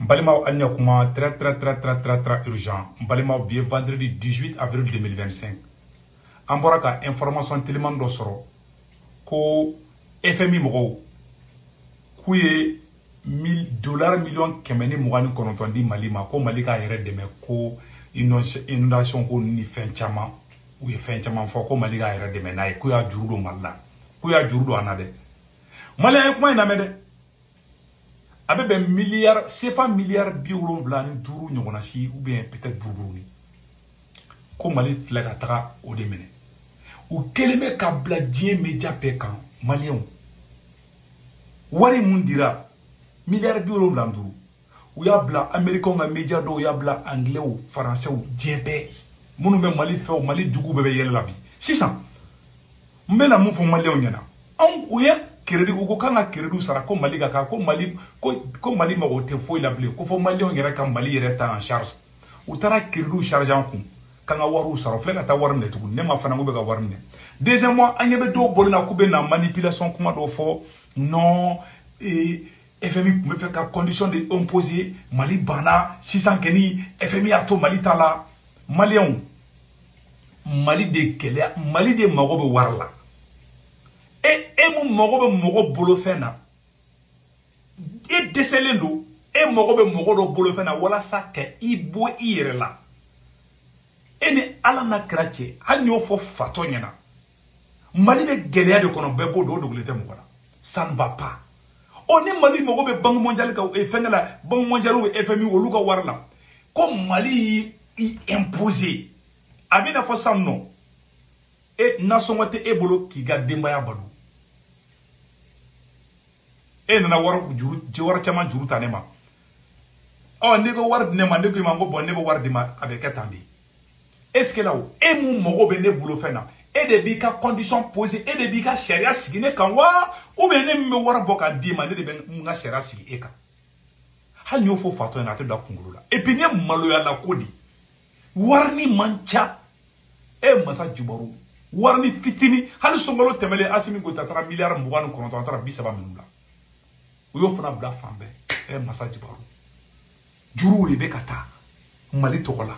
N balimaw, hali ni kuma très très très très très très urgent. N balimaw, bi ye vendredi 18 avril 2025. An bɔra ka information teliman dɔ sɔrɔ ko FMI mɔgɔw k'u ye dollar 129 million di Mali ma, ko Mali k'a yɛrɛ dɛmɛ, ko inondation ko ni fɛn caman. U ye fɛn caman fɔ ko Mali k'a yɛrɛ dɛmɛ n'a ye, k'u y'a juru don Mali la, k'u y'a juru don an na dɛ. Maliyɛn ye kuma in lamɛn dɛ. A bɛ bɛn miliyari CFA miliyari 75 ɲɔgɔnna si, ou bien peut-être buruburuni, ko Mali filɛ ka taga o de minɛ. U kɛlen bɛ ka bila diɲɛ média bɛɛ kan. Maliyɛnw, wari mun dira, miliyari 75, u y'a bila américains ka média dɔw y'a bila, anglais, français, diɲɛ bɛɛ. Minnu bɛ Mali fɛ, o Mali jugu bɛɛ bɛ yɛlɛ la bi. Sisan n bɛna mun fɔ maliyɛnw ɲɛna? Anw u ye crédit, u ko k'an ka crédit sara, ko Mali ka kan, ko Mali ko Mali mago tɛ foyi la bilen, ko fɔ maliyɛnw yɛrɛ ka Mali yɛrɛ ta en charge. U taara crédit charge an kun k'an ka wariw sara. U filɛ ka taa wari minɛ tuguni. Ne ma fana k'u bɛ ka wari minɛ. Deuxièmement, an ɲɛ bɛ dɔw boli la k'u bɛ na manipulation kuma dɔw fɔ. Non, FMI tun bɛ fɛ ka condition de imposer, Mali banna. Sisan kɛni FMI y'a to Mali ta la. Maliyɛnw, Mali de gɛlɛya, Mali de mago bɛ wari la. E mun mago bɛ mɔgɔ bolofɛn na, e dɛsɛlen don, e mago bɛ mɔgɔ dɔ bolofɛn na walasa ka i bɔ i yɛrɛ la. E ni Ala n'a kɛra cɛ, hali n'i y'o fɔ fatɔ ɲɛna, Mali bɛ gɛlɛya de kɔnɔ, bɛɛ b'o dɔn, o dogolen tɛ mɔgɔ la. Ça ne va pas. Ɔ, ni Mali mago bɛ Banque mondiale ka fɛnkɛ la, Banque mondiale ou FMI, olu ka wari la, ko Mali y'i imposer, a bɛna fɔ sisan nɔ, e nasɔngɔ tɛ e bolo k'i ka denbaya balo. E nana wari juru, wari caman juru ta ne ma. Ɔ, n'i ko wari di ne ma, ne ko i ma ko bɔn, ne bɛ wari di ma, a bɛ kɛ tan de. Est ce que la o, e mun mago bɛ ne bolo fɛn na, e de b'i ka condition poser, e de b'i ka sariya sigi ne kan wa, ou bien ne min bɛ wari bɔ k'a d'i ma, ne de bɛ n ka sariya sigi e kan? Hali n'i y'o fɔ fatɔ ɲɛna, a tɛ don a kunkolo la. Et puis nin ye maloyala ko de, wari ni man ca. E masa jubaru, wari ni fitini. Hali sunkalo tɛmɛlen, Asimi Goyita taara miliyari 29, a taara 30 minnu la, u y'o fana bila fan bɛɛ. E masa jubaru, juruw de bɛ ka taa Mali tɔgɔ la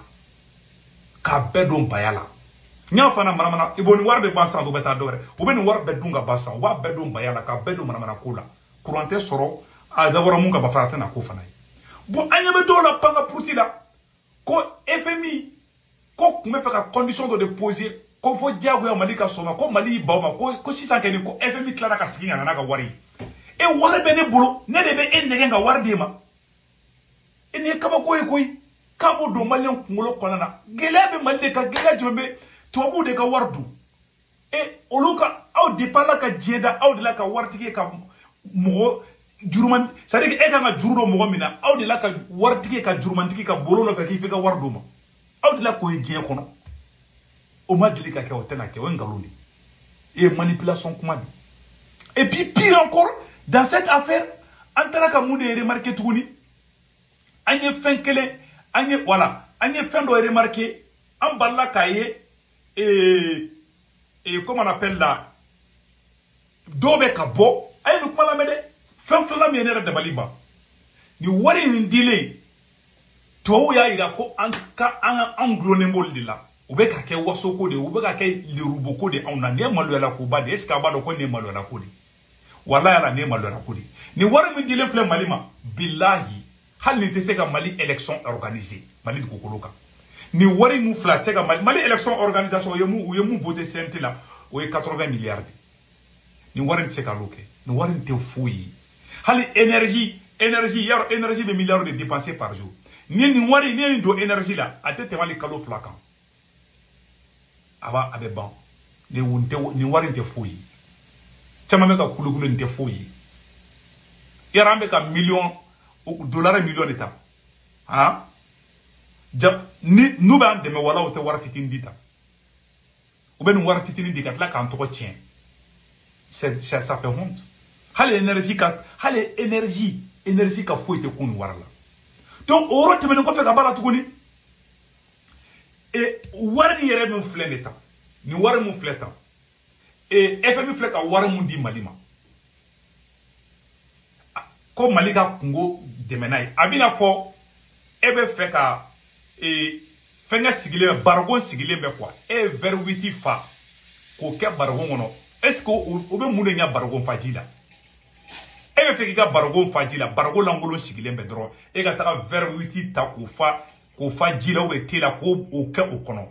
k'a bɛɛ don baya la. N y'a fana manamana i b'o ni wari bɛ ban san, u bɛ taa dɔ wɛrɛ, u bɛ nin wari bɛɛ dun ka ban san, u b'a bɛɛ don baya la k'a bɛɛ don manamana ko la. Kuran tɛ sɔrɔ, a dabɔra mun kama fana, a tɛna ko fana ye. Bon, an ɲɛ bɛ dɔw la pan ka puruti la ko FMI ko tun bɛ fɛ ka condition dɔ de poser, ko fo diyagoya Mali ka sɔn ma, ko Mali y'i ban o ma, ko sisan kɛni ko FMI tilara ka segin ka na n'a ka wari ye. E wari bɛ ne bolo, ne de bɛ e nɛgɛn ka wari d'e ma. E nin ye kabako ye koyi, k'a b'o don maliyɛn kunkolo kɔnɔna na. Gɛlɛya bɛ Mali de kan. Gɛlɛya jumɛn bɛ? Tubabuw de ka wari dun. E olu ka aw depuis Ala ka diɲɛ da, aw de la ka waritigi ye ka mɔgɔ juruman, c'est à dire que e kan ka juru don mɔgɔ min na, aw de la ka waritigi ye ka jurumantigi ka bolo nɔfɛ k'i fɛ ka wari d'o ma. Aw de la k'o ye diɲɛ kɔnɔ, o ma deli ka kɛ, o tɛna kɛ. O ye nkalon de ye, e ye manipulation kuma de. Et puis pire encore, dans cette affaire, an taara ka mun de remarquer tuguni? An ye fɛn kelen, an ye, voilà, an ye fɛn dɔ remarquer. An balila k'a ye, comment on appelle la, dɔw bɛ ka bɔ. A ye nin kuma lamɛn dɛ. Fɛn filanan min ye ne yɛrɛ dabali ban, nin wari nin dilen, tubabuw y'a yira ko an ka an gulonnen b'olu de la. U bɛ ka kɛ wasoko de ye, u bɛ ka kɛ leruboko de anw na. Nin ye maloyala koba de ye. Est ce que a b'a dɔn ko nin ye maloyala ko de ye? Walayi ala, nin ye maloyala ko de ye. Nin wari min dilen filɛ Mali ma, bilahi, hali nin tɛ se ka Mali élection organiser Mali dugukolo kan. Nin wari mun filɛ, a tɛ se ka Mali élection organisation. U ye mun voté CNT la, o ye 80 milliards de. Nin wari in tɛ se ka l'o kɛ. Nin wari in tɛ foyi ye. Hali énergie yarɔ, énergie bɛ milliards de dépenser par jour. Ni nin wari, ni ye nin don énergie la, a tɛ tɛmɛ hali kalo 2 kan, a b'a a bɛ ban. Nin wari in tɛ foyi ye. Caman bɛ ka kulukulu, nin tɛ foyi ye. Yarɔ, an bɛ ka miliyɔn dollar, miliyɔn de ta. Han ja, ni n'u b'an dɛmɛ, wala u tɛ wari fitinin di ta, u bɛ nin wari fitinin di ka tila k'an tɔgɔ tiɲɛ. C'est ça fait honte. Hali énergie ka, hali énergie ka foyi tɛ kun nin wari la. Donc o yɔrɔ tɛmɛnen kɔfɛ ka b'a la tuguni, e wari nin yɛrɛ min filɛ nin tan, nin wari mun filɛ tan, e FMI filɛ ka wari mun di Mali ma. Ko Mali ka kungo dɛmɛ n'a ye. A bɛna fɔ e bɛ fɛ ka fɛnkɛ sigilen bɛ, baragon sigilen bɛ quoi. E ye verre 8 fa k'o kɛ baragon kɔnɔ. Est-ce que o bɛ mun de ɲɛ baragon faji la? E bɛ fɛ k'i ka baragon faji la, baragon lankolon sigilen bɛ dɔrɔn, e ka taga verre 8 ta k'o fa ji la ou bien te la k'o kɛ o kɔnɔ.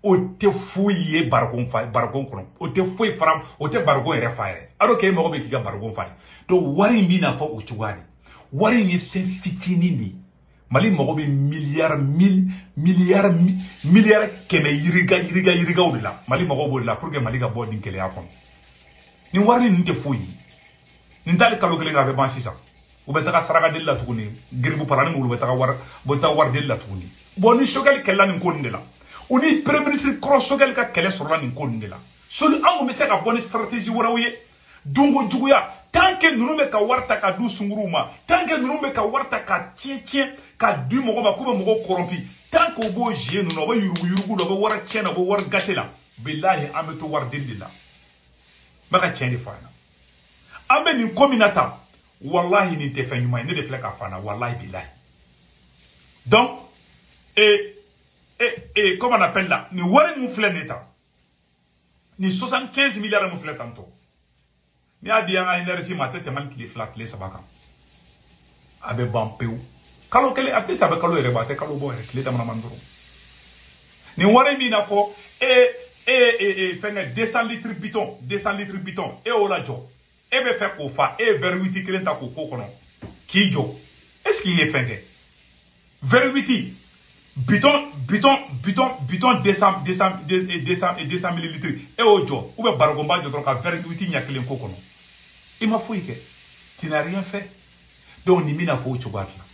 O tɛ foyi ye baragon fa baragon kɔnɔ, o tɛ foyi fara, o tɛ baragon yɛrɛ fa yɛrɛ. Alors que e mago bɛ k'i ka baragon fa de. Donc wari in bɛna fɔ o cogoya de. Wari in ye fɛn fitinin de ye. Mali mago bɛ miliyari miliyari miliyari kɛmɛ yirika yirika yirikaw de la. Mali mago b'o de la pour que Mali ka bɔ nin gɛlɛya kɔnɔ. Nin wari ninnu tɛ foyi ye. Nin t'ale kalo kelen kɛ a bɛ ban sisan. U bɛ taga saraka deli la tuguni. Geribu parani olu bɛ taga wari, u bɛ taa wari deli la tuguni. Bon ni Choguel kɛlɛla nin ko nin de la. U ni premier ministre kɔrɔ Choguel ka kɛlɛ sɔrɔla nin ko nin de la. Soli an kun bɛ se ka bɔ ni stratégie wɛrɛw ye. Dunko juguya, tant que ninnu bɛ ka wari ta ka du sunkuruw ma, tant que ninnu bɛ ka wari ta ka tiɲɛ tiɲɛ ka di mɔgɔ ma k'u bɛ mɔgɔw corrompi, tant que u b'o jeu ninnu na, u bɛ yurugu yurugu la, u bɛ wari tiɲɛ na, u bɛ wari gâté la, bilahi an bɛ to wari deli de la. N bɛ ka tiɲɛ de fɔ a ɲɛna. An bɛ nin ko min na tan, wallahi nin tɛ fɛn ɲuman ye, ne de filɛ k'a fɔ a ɲɛna, wallahi bilahi. Donc et comment on appelle là, nin wari min filɛ nin ye tan, nin 75 milliards min filɛ tantôt, n'i y'a di an ka énergie ma, a tɛ tɛmɛ hali tile 2 tile 3 kan, a bɛ ban pewu. Kalo kelen a tɛ se, a bɛ kalo yɛrɛ bɔ, a tɛ kalo bɔ yɛrɛ, tile dama dama dɔrɔn. Nin wari min n'a fɔ e fɛnkɛ 200 litres bitɔn, 200 litres bitɔn, e y'o lajɔ, e bɛ fɛ k'o fa, e ye verre 8 kelen ta k'o k'o kɔnɔ k'i jɔ, est ce qu'il ye fɛn kɛ? Verre 8 bitɔn bitɔn bitɔn bitɔn 200 200 200 200 millilitres, e y'o jɔ, ou bien baragonba jɔ dɔrɔn ka verre 8 ɲɛ kelen k'o kɔnɔ. I ma foyi kɛ, tu n'as rien fait. Donc nin bɛna fɔ o cogoya de la.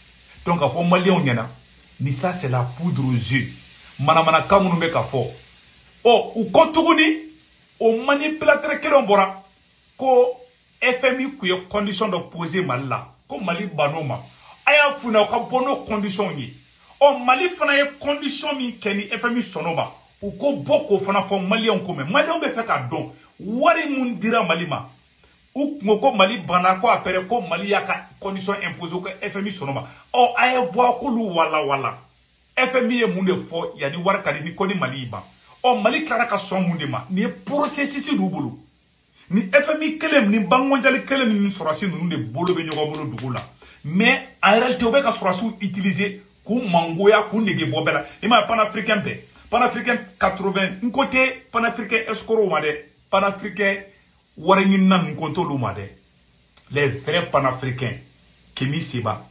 Donc k'a fɔ maliyɛnw ɲɛna, ni ça c'est la poudre aux yeux. Manamanakan minnu bɛ ka fɔ, ɔ u kɔ tuguni, o manipulateur kelenw bɔra ko FMI kun ye condition dɔ poser Mali la, ko Mali bann'o ma. A y'a f'u ɲɛna u ka bɔ n'o condition ye. Ɔ Mali fana ye condition min kɛ ni FMI sɔnn'o ma, u ko bɔ k'o fana fɔ maliyɛnw ko mɛn. Maliyɛnw bɛ fɛ k'a dɔn wari mun dira Mali ma. U kun ko Mali banna ko après ko Mali y'a ka condition imposée ko FMI sɔnn'o ma. Ɔ a ye bɔ a k'olu walawala. FMI ye mun de fɔ yanni wari ka di ni ko ni Mali y'i ban. Ɔ Mali tilara ka sɔn mun de ma? Nin ye processus d'u bolo. Ni FMI kelen ni Banque mondiale kelen ni sɔrɔdasi ninnu de bolo bɛ ɲɔgɔn bolo dugu la. Mais en réalité u bɛ ka sɔrɔdasiw utiliser k'u mangoya k'u nege bɔ bɛɛ la. I m'a ye panafricain bɛɛ. Panafricain 80 n ko tɛ panafricain escroc ma dɛ. Panafricain wari ɲinina ninnu ko t'olu ma dɛ. Les vrais panafricains, Kemi Seba,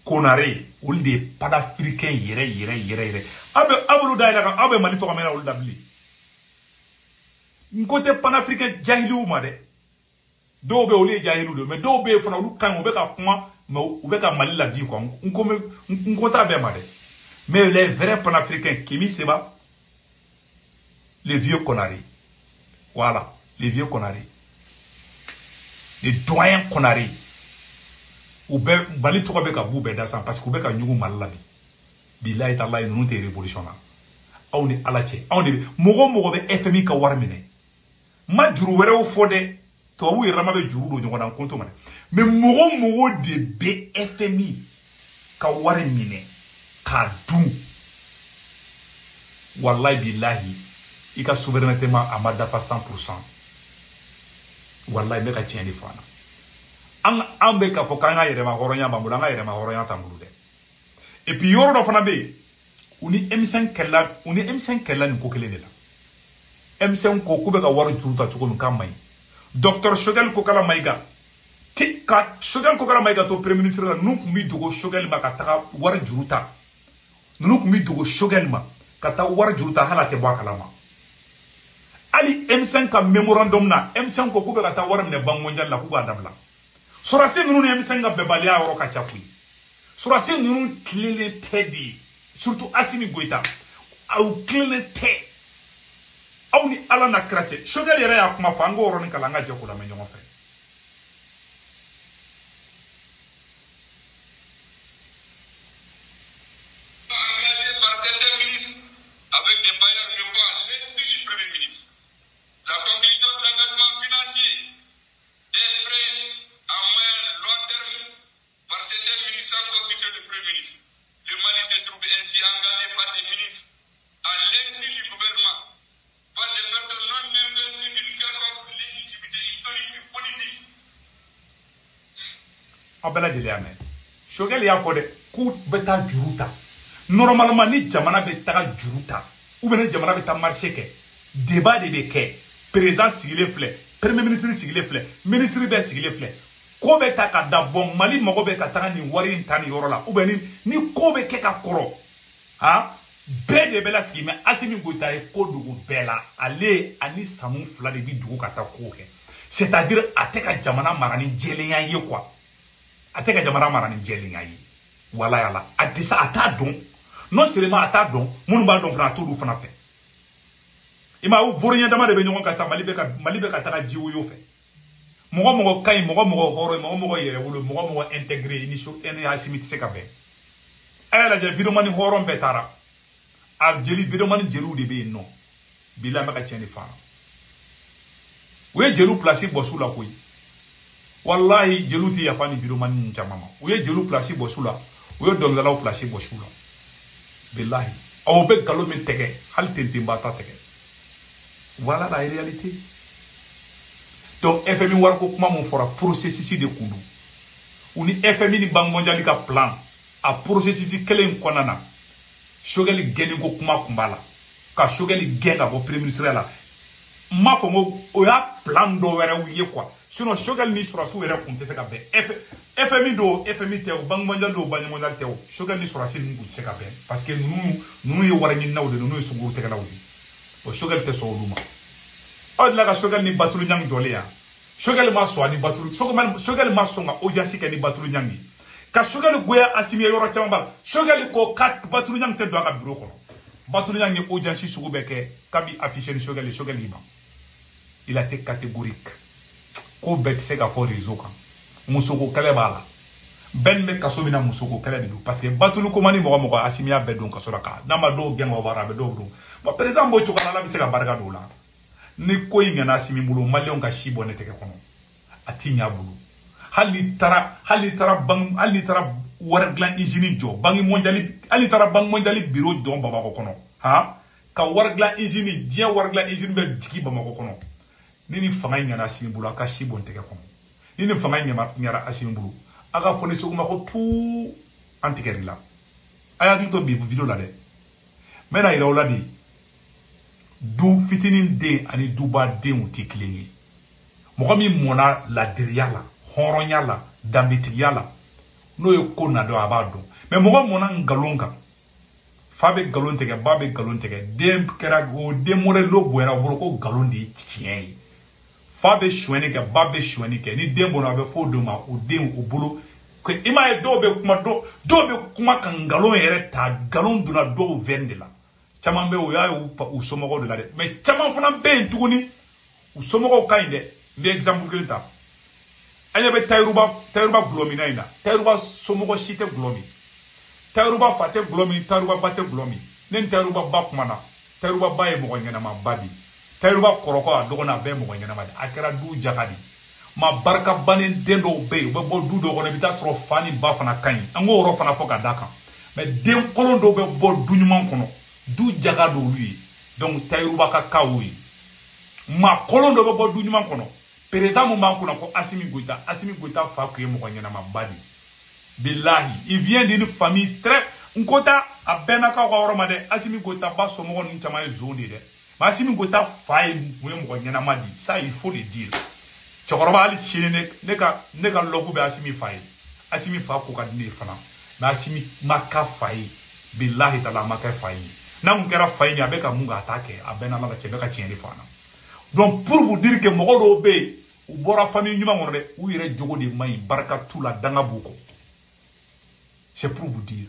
Konare, olu de ye panafricain yɛrɛ yɛrɛ yɛrɛ yɛrɛ. Aw b'olu da yɛlɛ kan, aw bɛ Mali tɔgɔ mɛn olu la bilen. N ko tɛ panafricain jahiliw ma dɛ. Dɔw bɛ yen olu ye jahiliw de ye, mais dɔw bɛ yen fana olu ka ɲi, u bɛ ka kuma, mais u bɛ ka Mali ladi quoi. N ko t'a bɛɛ ma dɛ. Mais les vrais panafricains, Kemi Seba, les vieux Konare. Voilà, les vieux Konare. Les doyens Konare. U bɛ Mali tɔgɔ bɛ ka b'u bɛɛ da san parce que u bɛ ka ɲugu Mali la bi. Bilahi talahi ninnu tɛ révolution na. Aw ni Ala cɛ, anw de bɛ mɔgɔ o mɔgɔ bɛ FMI ka wari minɛ. Ma juru wɛrɛw fɔ dɛ, tubabuw yɛrɛ ma bɛ juru don ɲɔgɔn na n ko t'o ma dɛ. Mais mɔgɔ o mɔgɔ de bɛ FMI ka wari minɛ k'a dun, walahi bilahi i ka souveraineté ma a ma dafa 100%. Walahi n bɛ ka tiɲɛ de fɔ a la. An bɛ k'a fɔ k'an ka yɛrɛma hɔrɔnya b'an bolo, an ka yɛrɛma hɔrɔnya t'an bolo dɛ. Et puis yɔrɔ dɔ fana bɛ yen, u ni M5 kɛlɛla, u ni M5 kɛlɛla nin ko kelen de la. M5 ko k'u bɛ ka wari juru ta cogo min k'a man ɲi. Docteur Choguel Kokala Maïga, ka Choguel Kokala Maïga to premier ministre la, ninnu tun bɛ dogo Choguel ma ka taga wari juru ta. Ninnu tun bɛ dogo Choguel ma ka taa wari juru ta hali a tɛ bɔ a kalama. Hali M5 ka mémorandum na, M5 ko k'u bɛ ka taa wari minɛ Banque mondiale la k'u k'a dabila. Sɔrɔdasi ninnu ni M5 ka bɛnbaliya yɔrɔ ka ca koyi. Sɔrɔdasi ninnu tilennen tɛ de, surtout Assimi Goïta, aw tilennen tɛ. Aw ni Ala na kira cɛ. Choguel yɛrɛ y'a kuma fɔ, an k'o yɔrɔnin kalan, an ka jɛ k'o lamɛn ɲɔgɔn fɛ. Avec des bailleurs de bois, l'insu du Premier ministre. La conclusion d'engagement financier des prêts à moyen Monsieur le Premier ministre. Le Mali se trouve ainsi engagé par des ministres à l'insu du gouvernement, par des personnes non investies d'une quelconque légitimité historique et politique. Aw bɛɛ lajɛlen y'a mɛn. Choguel y'a fɔ dɛ k'u bɛ taa juru ta. Normalement ni jamana bɛ taga juru ta ou bien ni jamana bɛ taa marché kɛ, débat de bɛ kɛ. Président sigilen filɛ, premier ministre sigilen filɛ, ministre bɛɛ sigilen filɛ. Ko bɛ ta ka da bɔn Mali mago bɛ ka taga nin wari in ta nin yɔrɔ la ou bien ni ko bɛ kɛ ka kɔrɔ, han, bɛɛ de bɛ lasigi. Mais Assimi Goïta ye ko dogo bɛɛ la, ale ani Samu fila de bɛ dugu ka taa ko kɛ. C'est-à-dire a tɛ ka jamana mara ni jɛlenya ye quoi. A tɛ ka jamana mara ni jɛlenya ye. Wala yala a tɛ sa, a t'a dɔn. Non seulement a t'a dɔn, minnu b'a dɔn fana a t'olu fana fɛ. I m'a ye voriɲɛ dama de bɛ ɲɔgɔn kan sa. Mali bɛ ka taga jiwoyo fɛ. Mɔgɔ mɔgɔ ka ɲi, mɔgɔ mɔgɔ hɔrɔn, mɔgɔ mɔgɔ yɛrɛwolo, mɔgɔ mɔgɔ intégré, ni so ni Assimi tɛ se ka bɛn. A y'a lajɛ vidéoman hɔrɔn bɛɛ taara. A jeli vidéoman jeliw de bɛ yen nɔ. Bilahi an bɛ ka tiɲɛ de fɔ. U ye jeliw place bɔ su la koyi. Wallahi jeliw tɛ yafa ni vidéoman ninnu caman ma. U ye jeliw place bɔ su la, u ye dɔnkilidalaw place bɔ su la. Bilahi aw bɛ nkalon min tigɛ, hali tentenba ta tigɛ. Voilà la réalité. Donc FMI wariko kuma mun fɔra, processus de kun don. U ni FMI ni Banque mondiale ka plan, a processus kelen in kɔnɔna na, Choguel gɛnni ko kuma kun b'a la. Ka Choguel gɛn ka bɔ premier ministre la. N m'a fɔ n ko o y'a plan dɔ wɛrɛw ye quoi. Sinon Choguel ni sɔrɔsiw yɛrɛ kun tɛ se ka bɛn. FMI don, FMI tɛ o, Banque mondiale don, Banque mondiale tɛ o. Choguel ni sɔrɔsi ninnu kun tɛ se ka bɛn. Parce que ninnu ye wari ɲininaw de ye, ninnu ye sunguru tɛgɛlaw de ye. Bon, Choguel tɛ sɔn olu ma. Aw delila ka Choguel ni Batulu Ɲangi jɔlen yan. Choguel ma sɔn ani Batulu, Choguel ma sɔn ka audience kɛ ni Batulu Ɲangi ye. Ka Choguel goya Assimi ye yɔrɔ caman b'a la. Choguel ko ka Batulu Ɲangi tɛ don a ka bureau kɔnɔ. Batulu Ɲangi ye audience sugu bɛɛ kɛ kabi affiché ni Choguel ye, Choguel y'i ban. Il a été catégorique. Ko bɛɛ tɛ se ka fɔ réseau kan. Musoko kɛlɛ b'a la. Bɛn bɛ kaso min na, musoko kɛlɛ de don. Parce que Batulu ko man di mɔgɔ mɔgɔ, Assimi y'a bɛɛ don kaso la ka n'a ma dɔw gɛn ka bɔ a bɛ dɔw don. Bon, président b'o cogo la, Ala bɛ se ka barika don o la. Ni ko in ɲɛna Assimi bolo, maliyɛnw ka si bɔ ne tɛgɛ kɔnɔ. A ti ɲɛ a bolo. Hali n'i taara wari dilan usine jɔ, Banque mondiale, hali n'i taara Banque mondiale bureau jɔ Bamakɔ kɔnɔ, han, ka wari dilan usine, diɲɛ wari dilan usine bɛ jigin Bamakɔ kɔnɔ. Ni nin fanga in ɲɛna Assimi bolo, a ka si bɔ n tɛgɛ kɔnɔ. Ni nin fanga in ɲɛna Assimi bolo, a ka fɔ ni Segu ma ko puu, an tigɛr'i la. A y'a hakili to bi vidéo la dɛ. N bɛna yira aw la de, du fitinin den ani duba denw tɛ kelen ye. Mɔgɔ min mɔnna ladiriya la, hɔrɔnya la, danbetigiya la, n'o ye ko na dɔn, a b'a dɔn. Mais mɔgɔ mɔnna nkalon kan, fa bɛ nkalon tigɛ, ba bɛ nkalon tigɛ, den kɛra o den mɔdɛli n'o bonyana o bolo ko nkalon de ye tiɲɛ ye. Fa bɛ sonyɛni kɛ, ba bɛ sonyɛni kɛ, ni den bɔnna a bɛ fɔ o don ma, o den o bolo. I m'a ye dɔw bɛ kuma, dɔw bɛ kuma ka nkalon yɛrɛ ta, nkalon donna dɔw vɛn de la. Caman bɛ yen o y'a ye u somɔgɔw de la dɛ. Mais caman fana bɛ yen tuguni, u somɔgɔw ka ɲi dɛ. N bɛ exemple kelen ta. An ɲɛ bɛ Tayiruba gulɔminna in na. Tayiruba somɔgɔ si tɛ gulɔ min. Tayiruba fa tɛ gulɔ min, Tayiruba ba tɛ gulɔ min. Ne ni Tayiruba ba kumana, Tayiruba ba ye mɔgɔ ɲɛnamaba de ye. Tayiruba kɔrɔkɔ a dɔgɔnin a bɛɛ ye mɔgɔ ɲɛnama de ye. A kɛra du jaka de ye. Ma barika bannen den dɔw bɛ yen, u bɛ bɔ du dɔw kɔnɔ, i bɛ taa sɔrɔ fa ni ba fana ka ɲi. An k'o yɔrɔ fana fɔ ka d'a kan. Mais den kolon dɔw bɛ bɔ du ɲuman kɔnɔ, du jaka d'olu ye. Donc Tayiruba ka cas y'o ye. Maa kolon dɔ bɛ bɔ du ɲuman kɔnɔ. Président mun b'an kunna ko Assimi Goïta, Assimi Goïta fa tun ye mɔgɔ ɲɛnamaba de ye. Bilahi, il vient d'une famille très n ko ta a bɛɛ n'a kaw ka yɔrɔ ma dɛ. Assimi Goïta ba somɔgɔ ninnu caman ye zon de ye dɛ. Mais Assimi Goïta fa ye tun ye mɔgɔ ɲɛnama de ye. Ça il faut le dire. Cɛkɔrɔba hali sini ne ka lɔgu bɛ Assimi fa ye. Assimi fa ko ka di ne ye fana. Mais Assimi ma ka fa ye. Bilahi tala a ma kɛ fa ye. N'a kun kɛra fa ye, a bɛ ka mun kɛ a t'a kɛ. A bɛɛ n'Ala la cɛ bɛ ka tiɲɛ de fɔ an na. Donc pour vous dire que mɔgɔ dɔw bɛ yen, u bɔra famille ɲuman kɔnɔ dɛ, u yɛrɛ jogo de man ɲi, barika t'u la, danga b'u kɔ. C'est pour vous dire.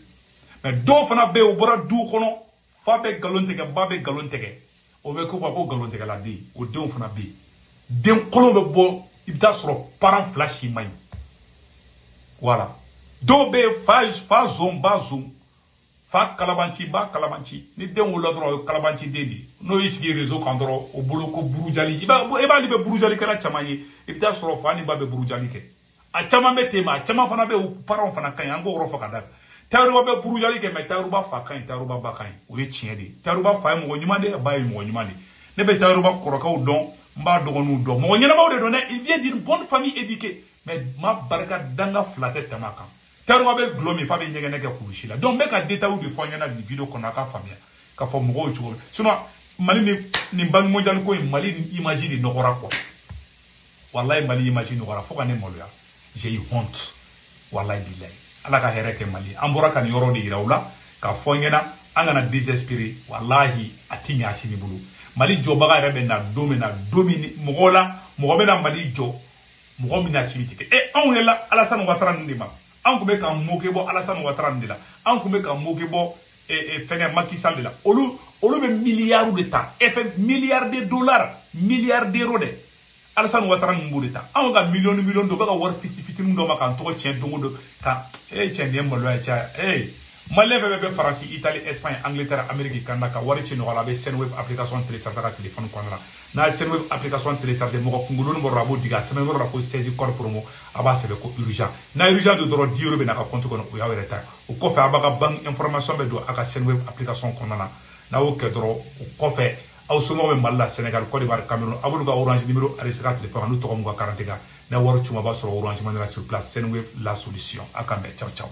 Mais dɔw fana bɛ yen, u bɔra du kɔnɔ, fa bɛ nkalon tigɛ, ba bɛ nkalon tigɛ, o bɛ ko nkalon tigɛla den, o denw fana bɛ yen. Den kolon bɛ bɔ, i bɛ taa sɔrɔ parent fila si man ɲi. Voilà. Dɔw bɛ yen, fa zon, ba zon, fa kalabanci, ba kalabanci. Ni den wolola dɔrɔn, o ye kalabanci den de ye. N'o y'i sigi réseau kan dɔrɔn, o bolo ko burujali. I b'ale bɛ burujali kɛla caman ye. I bɛ taa sɔrɔ fa ni ba bɛ burujali kɛ. A caman bɛ ten, mais a caman fana bɛ yen, u parents fana ka ɲi. An k'o yɔrɔ fɔ ka da kan. Tayiruba bɛ burujali kɛ mais Tayiruba fa ka ɲi, Tayiruba ba ka ɲi, o ye tiɲɛ de ye. Tayiruba fa ye mɔgɔ ɲuman de ye, ba ye mɔgɔ ɲuman de ye. Ne bɛ Tayiruba kɔrɔkɛw dɔn, n b'a dɔgɔninw dɔn, mɔgɔ ɲɛnamaw de don dɛ. Il vient d'une bonne famille éduquée, mais ma barika danga fila tɛ tɛmɛ a kan. Tayiruba bɛ gulɔ min f'a bɛ ɲɛgɛnɛ kɛ kulusi la. Donc n bɛ ka détails de fɔ an ɲɛna nin vidéo kɔnɔ, a ka faamuya k'a fɔ mɔgɔw ye cogo min. Sinon Mali ni nin Banque mondiale ko in, Mali ni image de nɔgɔra quoi. Wallahi Mali image nɔgɔra fo ka ne maloya. J'ai eu honte. Wallahi billahi. Ala ka hɛrɛ kɛ Mali. An bɔra ka nin yɔrɔ de yira u la k'a fɔ n ɲɛna an kana désespérer. Wallahi a ti ɲɛ Asimi bolo. Mali jɔbaga yɛrɛ bɛ na don min na, don min mɔgɔ la, mɔgɔ bɛ na Mali jɔ, mɔgɔ min na Asimi ti kɛ. E anw yɛrɛ la Alassane Ouattara ninnu de ma. Anw tun bɛ ka moke bɔ Alassane Ouattara ninnu de la. Anw tun bɛ ka moke bɔ fɛngɛ Macky Sall de la. Olu bɛ milliards de ta. FN milliards de dollars, milliards d'euros de. Alassane Ouattara ninnu b'o de ta. Anw ka million ni million dɔ bɛ ka wari fitinin dɔ ma k'an tɔgɔ tiɲɛ don o don ka cɛ nin ye maloya ye caya. Malien fɛn fɛn bɛ Faransi, Italie, Espagne, Angleterre, Amérique, Canada ka wari ci nɔgɔya la, a bɛ Sendwave application télécharger ka téléphone kɔnɔna la. N'a ye Sendwave application télécharger, mɔgɔ kunkoloni bɔra a b'o digi a sɛbɛn yɔrɔ la ko 16 code promo, a b'a sɛbɛn ko urgent. N'a urgent don dɔrɔn 10 euros bɛ n'a ka compte kɔnɔ, o y'aw yɛrɛ ta ye. O kɔfɛ a b'a ka banque information bɛ don a ka Sendwave application kɔnɔna na. N'a y'o kɛ dɔrɔn, o kɔfɛ aw somɔgɔw bɛ Mali la, Sénégal, Côte d'Ivoire, Cameroun, a b'olu ka Orange numéro enregistré ka téléphone n'u tɔgɔ m'u ka carte kan. N'a wari cuma b'a sɔrɔ Orange Money la sur place. Sendwave la solution. A k'an bɛn, ciao ciao.